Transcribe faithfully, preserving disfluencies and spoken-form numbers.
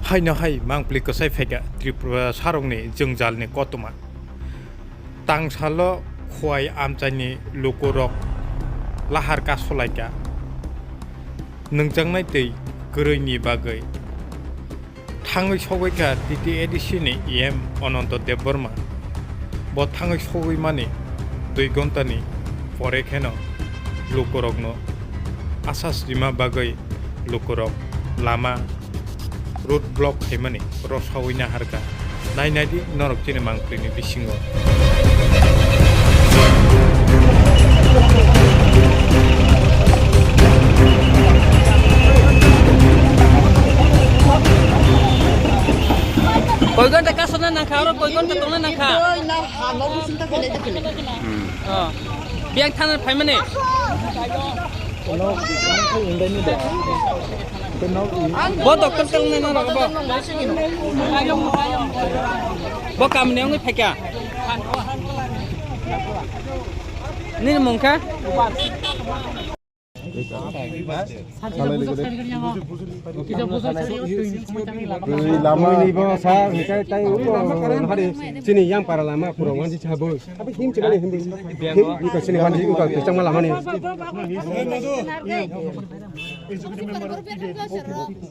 Haino hai mangpli kwsai phaikha Tripura sarokni jwngjalni koktwma. Tangsalo Khowai amchaini lukurok lahar kasolaikha. Nwngjaknai twi kwrwini bagwi thangwi sogwi kha T T A D C ni E M Ananto Debbarma. Bo thangwi sogwi mani dui ghontani pore kheno lukurokno asas rima bagwi lukurok lama road block khaimani rosawi naharkha. Nai naidi norok chini mangpili ni bisingo. Koi ghonta kasona nangkha, oro koi ghonta tongna nangkha. Oh. Biyang thana phaimani. Bo doctor talnai na rogo bo. Bo kamni wngwi phaikha. Nini mung kha? Twi lama ni bo sa hingke tai uko hari chini yang para lama pura wanji chabo. Abi him chibani him. Him uko chini wanji uko changma lama ni.